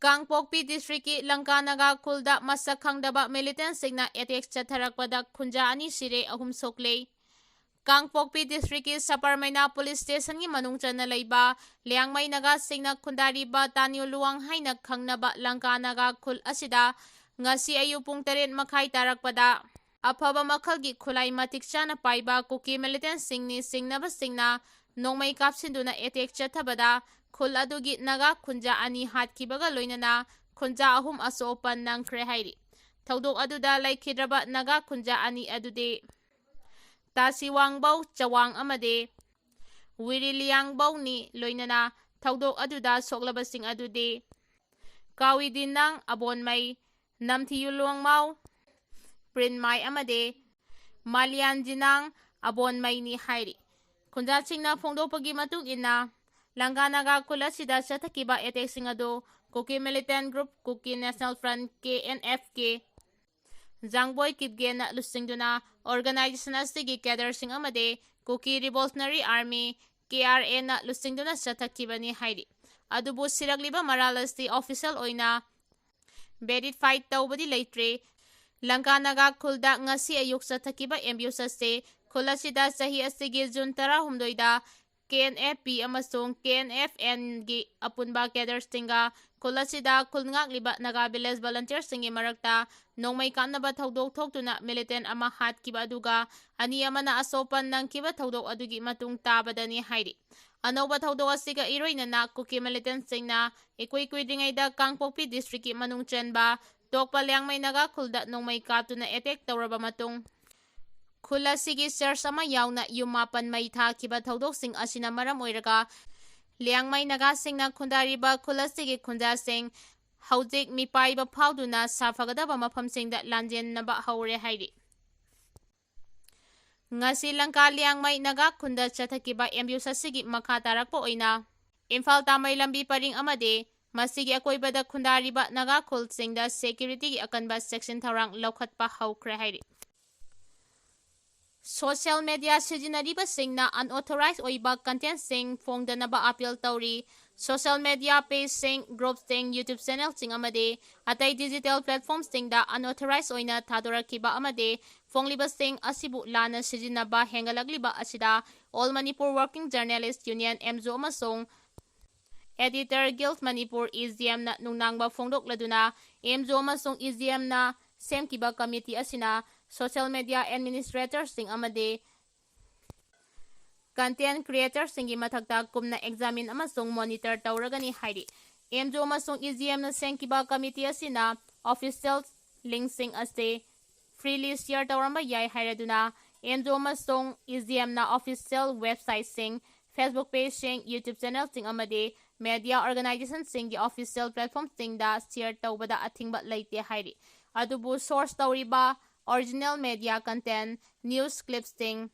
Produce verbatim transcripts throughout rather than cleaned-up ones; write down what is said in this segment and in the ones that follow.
ꯀꯥꯡꯄꯣꯛꯄꯤ ꯗꯤꯁꯇ꯭ꯔꯤꯛꯀꯤ ꯂꯪꯀꯥ ꯅꯥꯒꯥ ꯈꯨꯜꯗ ꯃꯁꯛ ꯈꯪꯗꯕ ꯃꯤꯂꯤꯇꯦꯟꯁꯤꯡꯅ ꯑꯦꯇꯦꯛ ꯆꯠꯊꯔꯛꯄꯗ ꯈꯨꯟꯖꯥ ꯑꯅꯤ ꯁꯤꯔꯦ, ꯑꯍꯨꯝ ꯁꯣꯛꯂꯦ꯫ ꯀꯥꯡꯄꯣꯛꯄꯤ ꯗꯤꯁꯇ꯭ꯔꯤꯛꯀꯤ ꯁꯄꯔꯃꯩꯅꯥ ꯄꯨꯂꯤꯁ ꯁ꯭ꯇꯦꯁꯟꯒꯤ ꯃꯅꯨꯡ ꯆꯟꯅ ꯂꯩꯕ ꯂꯤꯌꯥꯡꯃꯩ ꯅꯥꯒꯥꯁꯤꯡꯅ ꯈꯨꯟꯗꯥꯔꯤꯕ ꯇꯥꯅ꯭ꯌꯨ ꯂꯨꯋꯥꯡ ꯍꯥꯏꯅ ꯈꯪꯅꯕ ꯂꯪꯀꯥ ꯅꯥꯒꯥ ꯈꯨꯜ ꯑꯁꯤꯗ ꯉꯁꯤ ꯑꯌꯨꯛ ꯄꯨꯡ ꯇꯔꯦꯠ ꯃꯈꯥꯏ ꯇꯥꯔꯛꯄꯗ ꯑꯐꯕ ꯃꯈꯜꯒꯤ ꯈꯨꯠꯂꯥꯏ ꯃꯇꯤꯛ ꯆꯥꯅ ꯄꯥꯏꯕ ꯀꯨꯀꯤ ꯃꯤꯂꯤꯇꯦꯟꯁꯤꯡꯅꯤ ꯆꯤꯡꯅꯕꯁꯤꯡꯅ ꯅꯣꯡꯃꯩ ꯀꯥꯞꯁꯤꯟꯗꯨꯅ ꯑꯦꯇꯦꯛ ꯆꯠꯊꯕꯗ ꯈꯨꯜ ꯑꯗꯨꯒꯤ ꯅꯥꯒꯥ ꯈꯨꯟꯖꯥ ꯑꯅꯤ ꯍꯥꯠꯈꯤꯕꯒ ꯂꯣꯏꯅꯅ ꯈꯨꯟꯖꯥ ꯑꯍꯨꯝ ꯑꯁꯣꯛ ꯑꯄꯟ ꯅꯪꯈ꯭ꯔꯦ ꯍꯥꯏꯔꯤ꯫ ꯊꯧꯗꯣꯛ ꯑꯗꯨꯗ ꯂꯩꯈꯤꯗ꯭ꯔꯕ ꯅꯥꯒꯥ ꯈꯨꯟꯖꯥ ꯑꯅꯤ ꯑꯗꯨꯗꯤ ꯇꯥꯁꯤꯋꯥꯡꯕꯧ ꯆꯋꯥꯡ ꯑꯃꯗꯤ ꯋꯤꯔꯤꯂꯤꯌꯥꯡꯕꯧꯅꯤ꯫ ꯂꯣꯏꯅꯅ ꯊꯧꯗꯣꯛ ꯑꯗꯨꯗ ꯁꯣꯛꯂꯕꯁꯤꯡ ꯑꯗꯨꯗꯤ ꯀꯥꯋꯤꯗꯤꯅꯥꯡ ꯑꯕꯣꯟꯃꯩ, ꯅꯝꯊꯤꯌꯨꯂꯣꯡꯃꯥꯎ ꯄ꯭ꯔꯤꯟꯃꯥꯏ ꯑꯃꯗꯤ ꯃꯥꯂꯤꯌꯥꯟꯖꯤꯅꯥꯡ ꯑꯕꯣꯟꯃꯩꯅꯤ ꯍꯥꯏꯔꯤ꯫ ꯈꯨꯟꯖꯥꯁꯤꯡꯅ ꯐꯣꯡꯗꯣꯛꯄꯒꯤ ꯃꯇꯨꯡ ꯏꯟꯅ, ꯂꯪꯒꯥ ꯅꯥꯒꯥ ꯈꯨꯜ ꯑꯁꯤꯗ ꯆꯠꯊꯈꯤꯕ ꯑꯦꯇꯦꯛꯁꯤꯡ ꯑꯗꯨ Kuki militant group Kuki national front, K N F K, Jangboi ꯀꯤꯞꯒꯦꯟꯅ ꯂꯨꯆꯤꯡꯗꯨꯅ ꯑꯣꯔꯒꯅꯥꯏꯖꯦꯁꯟ ꯑꯁꯤꯒꯤ ꯀꯦꯗꯔꯁꯤꯡ ꯑꯃꯗꯤ Kuki revolutionary army, K R ꯑꯦꯅ ꯂꯨꯆꯤꯡꯗꯨꯅ ꯆꯠꯊꯈꯤꯕꯅꯤ ꯍꯥꯏꯔꯤ꯫ ꯑꯗꯨꯕꯨ ꯁꯤꯔꯛꯂꯤꯕ ꯃꯔꯥꯜ ꯑꯁꯤ ꯑꯣꯐꯤꯁꯤꯌꯦꯜ ꯑꯣꯏꯅ ꯚꯦꯔꯤꯐꯥꯏ ꯇꯧꯕꯗꯤ ꯂꯩꯇ꯭ꯔꯤ꯫ ꯂꯪꯀꯥ ꯅꯥꯒꯥ ꯈꯨꯜꯗ ꯉꯁꯤ ꯑꯌꯨꯛ ꯆꯠꯊꯈꯤꯕ ꯑꯦꯝꯕ꯭ꯌꯨꯁ ꯑꯁꯤ ꯈꯨꯜ ꯑꯁꯤꯗ ꯆꯍꯤ ꯑꯁꯤꯒꯤ ꯖꯨꯟ ꯇꯔꯥꯍꯨꯝꯗꯣꯏꯗ ꯀꯦ ꯑꯦꯟ ꯑꯦꯐ ꯄꯤ ꯑꯃꯁꯨꯡ ꯀꯦ ꯑꯦꯟ ꯑꯦꯐ ꯑꯦꯟꯒꯤ ꯑꯄꯨꯟꯕ ꯀꯦꯗꯔꯁꯤꯡꯒ ꯈꯨꯜ ꯑꯁꯤꯗ ꯈꯨꯜ ꯉꯥꯛꯂꯤꯕ ꯅꯥꯒꯥ ꯚꯤꯂꯦꯖ ꯚꯣꯂꯨꯟꯇꯤꯌꯔꯁꯤꯡꯒꯤ ꯃꯔꯛꯇ ꯅꯣꯡꯃꯩ ꯀꯥꯞꯅꯕ ꯊꯧꯗꯣꯛ ꯊꯣꯛꯇꯨꯅ ꯃꯤꯂꯤꯇꯦꯟ ꯑꯃ ꯍꯥꯠꯈꯤꯕ ꯑꯗꯨꯒ ꯑꯅꯤ ꯑꯃꯅ ꯑꯁꯣꯛ ꯑꯄꯟ ꯅꯪꯈꯤꯕ ꯊꯧꯗꯣꯛ ꯑꯗꯨꯒꯤ ꯃꯇꯨꯡ ꯇꯥꯕꯗꯅꯤ ꯍꯥꯏꯔꯤ꯫ ꯑꯅꯧꯕ ꯊꯧꯗꯣꯛ ꯑꯁꯤꯒ ꯏꯔꯣꯏꯅꯅ ꯀꯨꯀꯤ ꯃꯤꯂꯤꯇꯦꯟꯁꯤꯡꯅ ꯏꯀꯨꯏ ꯀꯨꯏꯗ꯭ꯔꯤꯉꯩꯗ ꯀꯥꯡꯄꯣꯛꯄꯤ ꯗꯤꯁꯇ꯭ꯔꯤꯛꯀꯤ ꯃꯅꯨꯡ ꯆꯟꯕ ꯇꯣꯛꯄ ꯂꯤꯌꯥꯡꯃꯩ ꯅꯥꯒꯥ ꯈꯨꯜꯗ ꯅꯣꯡꯃꯩ ꯀꯥꯞꯇꯨꯅ ꯑꯦꯇꯦꯛ ꯇꯧꯔꯕ ꯃꯇꯨꯡ, ꯈꯨꯜ ꯑꯁꯤꯒꯤ ꯆꯔꯆ ꯑꯃ ꯌꯥꯎꯅ ꯌꯨꯝ ꯃꯥꯄꯟ ꯃꯩ ꯊꯥꯈꯤꯕ ꯊꯧꯗꯣꯛꯁꯤꯡ ꯑꯁꯤꯅ ꯃꯔꯝ ꯑꯣꯏꯔꯒ ꯂꯤꯌꯥꯡꯃꯩ ꯅꯥꯒꯥꯁꯤꯡꯅ ꯈꯨꯟꯗꯥꯔꯤꯕ ꯈꯨꯜ ꯑꯁꯤꯒꯤ ꯈꯨꯟꯖꯥꯁꯤꯡ ꯍꯧꯖꯤꯛ ꯃꯤꯄꯥꯏꯕ ꯐꯥꯎꯗꯨꯅ ꯁꯥꯐꯒꯗꯕ ꯃꯐꯝꯁꯤꯡꯗ ꯂꯥꯟꯖꯦꯟꯅꯕ ꯍꯧꯔꯦ ꯍꯥꯏꯔꯤ꯫ ꯉꯁꯤ ꯂꯪꯀꯥ ꯂꯤꯌꯥꯡꯃꯩ ꯅꯥꯒꯥ ꯈꯨꯟꯗ ꯆꯠꯊꯈꯤꯕ ꯑꯦꯝꯕ꯭ꯌꯨꯁ ꯑꯁꯤꯒꯤ ꯃꯈꯥ ꯇꯥꯔꯛꯄ ꯑꯣꯏꯅ ꯏꯝꯐꯥꯜ ꯇꯥꯃꯩ ꯂꯝꯕꯤ ꯄꯔꯤꯡ ꯑꯃꯗꯤ ꯃꯁꯤꯒꯤ ꯑꯀꯣꯏꯕꯗ ꯈꯨꯟꯗꯥꯔꯤꯕ ꯅꯥꯒꯥ ꯈꯨꯜꯁꯤꯡꯗ ꯁꯦꯀ꯭ꯌꯨꯔꯤꯇꯤꯒꯤ ꯑꯀꯟꯕ ꯆꯦꯛꯁꯤꯟ ꯊꯧꯔꯥꯡ ꯂꯧꯈꯠꯄ ꯍꯧꯈ꯭ꯔꯦ ꯍꯥꯏꯔꯤ꯫ ꯁꯣꯁꯤꯌꯦꯜ ꯃꯦꯗꯤꯌꯥ ꯁꯤꯖꯤꯟꯅꯔꯤꯕꯁꯤꯡꯅ ꯑꯟꯑꯣꯊꯣꯔꯥꯏꯖ ꯑꯣꯏꯕ ꯀꯟꯇꯦꯟꯠꯁꯤꯡ ꯐꯣꯡꯗꯅꯕ ꯑꯥꯄꯤꯜ ꯇꯧꯔꯤ꯫ Social media pageꯁꯤꯡ, groupꯁꯤꯡ, YouTube channelꯁꯤꯡ ꯑꯃꯗꯤ ꯑꯇꯩ digital platformꯁꯤꯡꯗ unauthorized ꯑꯣꯏꯅ ꯊꯥꯗꯣꯔꯛꯈꯤꯕ ꯑꯃꯗꯤ ꯐꯣꯡꯂꯤꯕꯁꯤꯡ ꯑꯁꯤꯕꯨ ꯂꯥꯟꯅ ꯁꯤꯖꯤꯟꯅꯕ ꯍꯦꯟꯒꯠꯂꯛꯂꯤꯕ ꯑꯁꯤꯗ All Manipur Working Journalist Union, ꯑꯦꯝꯖꯣ, ꯑꯃꯁꯨꯡ Editor Guild Manipur, E G ꯑꯦꯝꯅ ꯅꯨꯡꯅꯥꯡꯕ ꯐꯣꯡꯗꯣꯛꯂꯗꯨꯅ, ꯑꯦꯝꯖꯣ ꯑꯃꯁꯨꯡ ꯏ ꯖꯤ ꯑꯦꯝꯅ ꯁꯦꯝꯈꯤꯕ committee ꯑꯁꯤꯅ social media administratorꯁꯤꯡ ꯑꯃꯗꯤ content creatorꯁꯤꯡꯒꯤ ꯃꯊꯛꯇ ꯀꯨꯞꯅ examine ꯑꯃꯁꯨꯡ monitor ꯇꯧꯔꯒꯅꯤ ꯍꯥꯏꯔꯤ꯫ ꯑꯦꯝꯖꯣ ꯑꯃꯁꯨꯡ ꯏ ꯖꯤ ꯑꯦꯝꯅ ꯁꯦꯝꯈꯤꯕ committee ꯑꯁꯤꯅ official linkꯁꯤꯡ ꯑꯁꯤ freely share ꯇꯧꯔꯝꯕ ꯌꯥꯏ ꯍꯥꯏꯔꯗꯨꯅ, ꯑꯦꯝꯖꯣ ꯑꯃꯁꯨꯡ ꯏ ꯖꯤ ꯑꯦꯝꯅ official websiteꯁꯤꯡ, Facebook pageꯁꯤꯡ, YouTube channelꯁꯤꯡ ꯑꯃꯗꯤ media organizationꯁꯤꯡꯒꯤ official platformꯁꯤꯡꯗ share ꯇꯧꯕꯗ ꯑꯊꯤꯡꯕ ꯂꯩꯇꯦ ꯍꯥꯏꯔꯤ꯫ ꯑꯗꯨꯕꯨ source ꯇꯧꯔꯤꯕ original media content, news clipꯁꯤꯡ,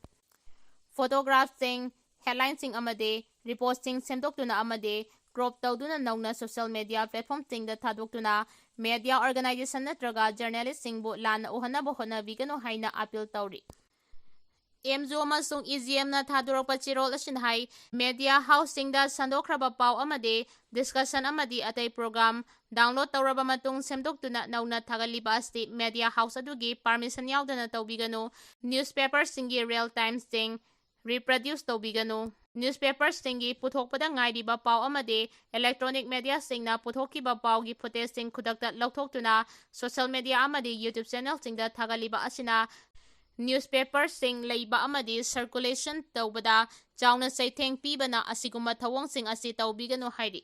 photographꯁꯤꯡ, headlineꯁꯤꯡ ꯑꯃꯗꯤ reportꯁꯤꯡ ꯁꯦꯝꯗꯣꯛꯇꯨꯅ ꯑꯃꯗꯤ crop ꯇꯧꯗꯨꯅ ꯅꯧꯅ social media platformꯁꯤꯡꯗ ꯊꯥꯗꯣꯛꯇꯨꯅ media organization ꯅꯠꯇ꯭ꯔꯒ journalistꯁꯤꯡꯕꯨ ꯂꯥꯟꯅ ꯎꯍꯟꯅꯕ ꯍꯣꯠꯅꯕꯤꯒꯅꯨ ꯍꯥꯏꯅ appeal ꯇꯧꯔꯤ꯫ ꯑꯦꯝꯖꯣ ꯑꯃꯁꯨꯡ ꯏ ꯖꯤ ꯑꯦꯝꯅ ꯊꯥꯗꯣꯔꯛꯄ ꯆꯦꯔꯣꯜ ꯑꯁꯤꯅ ꯍꯥꯏ, media houseꯁꯤꯡꯗ ꯁꯟꯗꯣꯛꯈ꯭ꯔꯕ ꯄꯥꯎ ꯑꯃꯗꯤ discussion ꯑꯃꯗꯤ ꯑꯇꯩ program download ꯇꯧꯔꯕ ꯃꯇꯨꯡ ꯁꯦꯝꯗꯣꯛꯇꯨꯅ ꯅꯧꯅ ꯊꯥꯒꯠꯂꯤꯕ ꯑꯁꯤ media house ꯑꯗꯨꯒꯤ permission ꯌꯥꯎꯗꯅ ꯇꯧꯕꯤꯒꯅꯨ꯫ Newspaperꯁꯤꯡꯒꯤ real timeꯁꯤꯡ reproduce ꯇꯧꯕꯤꯒꯅꯨ꯫ Newspaperꯁꯤꯡꯒꯤ ꯄꯨꯊꯣꯛꯄꯗ ꯉꯥꯏꯔꯤꯕ ꯄꯥꯎ ꯑꯃꯗꯤ electronic mediaꯁꯤꯡꯅ ꯄꯨꯊꯣꯛꯈꯤꯕ ꯄꯥꯎꯒꯤ footageꯁꯤꯡ ꯈꯨꯗꯛꯇ ꯂꯧꯊꯣꯛꯇꯨꯅ social media ꯑꯃꯗꯤ YouTube channelꯁꯤꯡꯗ ꯊꯥꯒꯠꯂꯤꯕ ꯑꯁꯤꯅ newspaperꯁꯤꯡ ꯂꯩꯕ ꯑꯃꯗꯤ circulation ꯇꯧꯕꯗ ꯆꯥꯎꯅ ꯆꯩꯊꯦꯡ ꯄꯤꯕꯅ ꯑꯁꯤꯒꯨꯝꯕ ꯊꯧꯑꯣꯡꯁꯤꯡ ꯑꯁꯤ ꯇꯧꯕꯤꯒꯅꯨ ꯍꯥꯏꯔꯤ꯫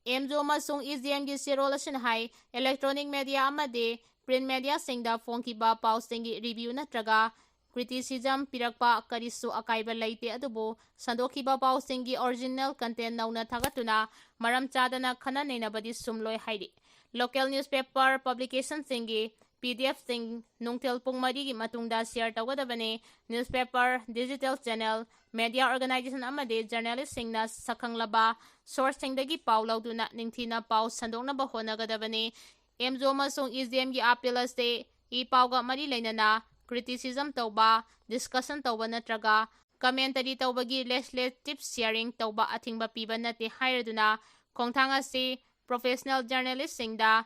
ꯑꯦꯝꯖꯣ ꯑꯃꯁꯨꯡ ꯏ ꯖꯤ ꯑꯦꯝꯒꯤ ꯆꯦꯔꯣꯜ ꯑꯁꯤꯅ ꯍꯥꯏ, electronic media ꯑꯃꯗꯤ print mediaꯁꯤꯡꯗ ꯐꯣꯡꯈꯤꯕ ꯄꯥꯎꯁꯤꯡꯒꯤ review ꯅꯠꯇ꯭ꯔꯒ criticism ꯄꯤꯔꯛꯄ ꯀꯔꯤꯁꯨ ꯑꯀꯥꯏꯕ ꯂꯩꯇꯦ, ꯑꯗꯨꯕꯨ ꯁꯟꯗꯣꯛꯈꯤꯕ ꯄꯥꯎꯁꯤꯡꯒꯤ original content ꯅꯧꯅ ꯊꯥꯒꯠꯇꯨꯅ ꯃꯔꯝ ꯆꯥꯗꯅ ꯈꯟꯅ ꯅꯩꯅꯕꯗꯤ ꯁꯨꯝꯂꯣꯏ ꯍꯥꯏꯔꯤ꯫ Local newspaper publicationꯁꯤꯡꯒꯤ ꯄꯤ ꯗꯤ ꯑꯦꯐꯁꯤꯡ ꯅꯨꯡꯊꯤꯜ ꯄꯨꯡ ꯃꯔꯤꯒꯤ ꯃꯇꯨꯡꯗ share ꯇꯧꯒꯗꯕꯅꯤ꯫ Newspaper, digital channel, media organization ꯑꯃꯗꯤ journalistꯁꯤꯡꯅ ꯁꯛꯈꯪꯂꯕ sourceꯁꯤꯡꯗꯒꯤ ꯄꯥꯎ ꯂꯧꯗꯨꯅ ꯅꯤꯡꯊꯤꯅ ꯄꯥꯎ ꯁꯟꯗꯣꯛꯅꯕ ꯍꯣꯠꯅꯒꯗꯕꯅꯤ꯫ ꯑꯦꯝꯖꯣ ꯑꯃꯁꯨꯡ ꯏ ꯖꯤ ꯑꯦꯝꯒꯤ appeal ꯑꯁꯤ ꯏ ꯄꯥꯎꯒ ꯃꯔꯤ ꯂꯩꯅꯅ criticism ꯇꯧꯕ, discussion ꯇꯧꯕ ꯅꯠꯇ꯭ꯔꯒ commentary ꯇꯧꯕꯒꯤ legislative sharing ꯇꯧꯕ ꯑꯊꯤꯡꯕ ꯄꯤꯕ ꯅꯠꯇꯦ ꯍꯥꯏꯔꯗꯨꯅ, ꯈꯣꯡꯊꯥꯡ ꯑꯁꯤ professional journalistꯁꯤꯡꯗ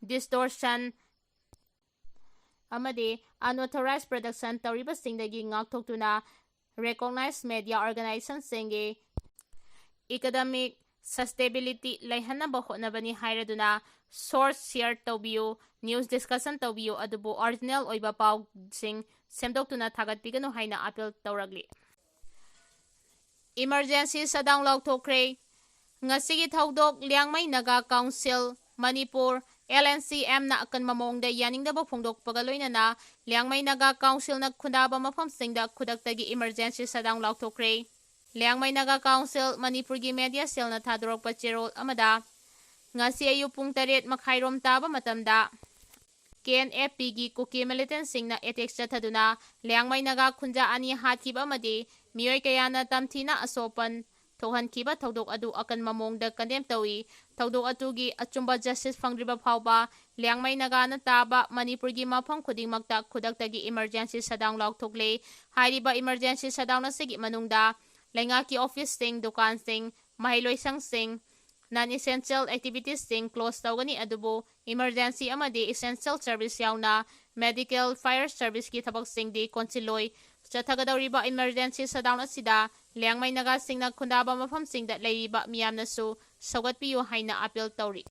distortion ꯑꯃꯗꯤ unauthorized production ꯇꯧꯔꯤꯕꯁꯤꯡꯗꯒꯤ ꯉꯥꯛꯊꯣꯛꯇꯨꯅ, recognized media organizationꯁꯤꯡꯒꯤ economic sustainability ꯂꯩꯍꯟꯅꯕ ꯍꯣꯠꯅꯕꯅꯤ ꯍꯥꯏꯔꯗꯨꯅ, source share ꯇꯧꯕꯤꯌꯨ, news discussion ꯇꯧꯕꯤꯌꯨ, ꯑꯗꯨꯕꯨ original ꯑꯣꯏꯕ ꯄꯥꯎꯁꯤꯡ ꯁꯦꯝꯗꯣꯛꯇꯨꯅ ꯊꯥꯒꯠꯄꯤꯒꯅꯨ ꯍꯥꯏꯅ appeal ꯇꯧꯔꯛꯂꯤ꯫ Emergency shutdown ꯂꯥꯎꯊꯣꯛꯈ꯭ꯔꯦ꯫ ꯉꯁꯤꯒꯤ ꯊꯧꯗꯣꯛ ꯂꯤꯌꯥꯡꯃꯩ ꯅꯥꯒꯥ ꯀꯥꯎꯟꯁꯤꯜ, ꯃꯅꯤꯄꯨꯔ, LNCMꯅ ꯑꯀꯟꯕ ꯃꯑꯣꯡꯗ ꯌꯥꯅꯤꯡꯗꯕ ꯐꯣꯡꯗꯣꯛꯄꯒ ꯂꯣꯏꯅꯅ ꯂꯤꯌꯥꯡꯃꯩ ꯅꯥꯒꯥ ꯀꯥꯎꯟꯁꯤꯜꯅ ꯈꯨꯟꯗꯥꯕ ꯃꯐꯝꯁꯤꯡꯗ ꯈꯨꯗꯛꯇꯒꯤ emergency shutdown ꯂꯥꯎꯊꯣꯛꯈ꯭ꯔꯦ꯫ ꯂꯤꯌꯥꯡꯃꯩ ꯅꯥꯒꯥ ꯀꯥꯎꯟꯁꯤꯜ, ꯃꯅꯤꯄꯨꯔꯒꯤ media cellꯅ ꯊꯥꯗꯣꯔꯛꯄ ꯆꯦꯔꯣꯜ ꯑꯃꯗ, ꯉꯁꯤ ꯑꯌꯨꯛ ꯄꯨꯡ ꯇꯔꯦꯠ ꯃꯈꯥꯏꯔꯣꯝ ꯇꯥꯕ ꯃꯇꯝꯗ KNFPꯒꯤ ꯀꯨꯀꯤ militantꯁꯤꯡꯅ attack ꯆꯠꯊꯗꯨꯅ ꯂꯤꯌꯥꯡꯃꯩ ꯅꯥꯒꯥ ꯈꯨꯟꯖꯥ ꯑꯅꯤ ꯍꯥꯠꯈꯤꯕ ꯑꯃꯗꯤ ꯃꯤꯑꯣꯏ ꯀꯌꯥꯅ ꯇꯝꯊꯤꯅ ꯑꯁꯣꯛ ꯑꯄꯟ ꯊꯣꯛꯍꯟꯈꯤꯕ ꯊꯧꯗꯣꯛ ꯑꯗꯨ ꯑꯀꯟꯕ ꯃꯑꯣꯡꯗ condemn ꯇꯧꯏ꯫ ꯊꯧꯗꯣꯛ ꯑꯗꯨꯒꯤ ꯑꯆꯨꯝꯕ justice ꯐꯪꯗ꯭ꯔꯤꯕ ꯐꯥꯎꯕ ꯂꯤꯌꯥꯡꯃꯩ ꯅꯥꯒꯥꯅ ꯇꯥꯕ ꯃꯅꯤꯄꯨꯔꯒꯤ ꯃꯐꯝ ꯈꯨꯗꯤꯡꯃꯛꯇ ꯈꯨꯗꯛꯇꯒꯤ emergency shutdown ꯂꯥꯎꯊꯣꯛꯂꯦ꯫ ꯍꯥꯏꯔꯤꯕ emergency shutdown ꯑꯁꯤꯒꯤ ꯃꯅꯨꯡꯗ ꯂꯩꯉꯥꯛꯀꯤ officeꯁꯤꯡ, ꯗꯨꯀꯥꯟꯁꯤꯡ, ꯃꯍꯩꯂꯣꯏꯁꯪꯁꯤꯡ, non essential activitiesꯁꯤꯡ close ꯇꯧꯒꯅꯤ, ꯑꯗꯨꯕꯨ emergency ꯑꯃꯗꯤ essential service ꯌꯥꯎꯅ medical, fire serviceꯀꯤ ꯊꯕꯛꯁꯤꯡꯗꯤ ꯀꯣꯟꯁꯤꯜꯂꯣꯏ꯫ ꯆꯠꯊꯒꯗꯧꯔꯤꯕ emergency shutdown ꯑꯁꯤꯗ ꯂꯤꯌꯥꯡꯃꯩ ꯅꯥꯒꯥꯁꯤꯡꯅ ꯈꯨꯟꯗꯥꯕ ꯃꯐꯝꯁꯤꯡꯗ ꯂꯩꯔꯤꯕ ꯃꯤꯌꯥꯝꯅꯁꯨ ꯁꯧꯒꯠꯄꯤꯌꯨ ꯍꯥꯏꯅ appeal ꯇꯧꯔꯤ꯫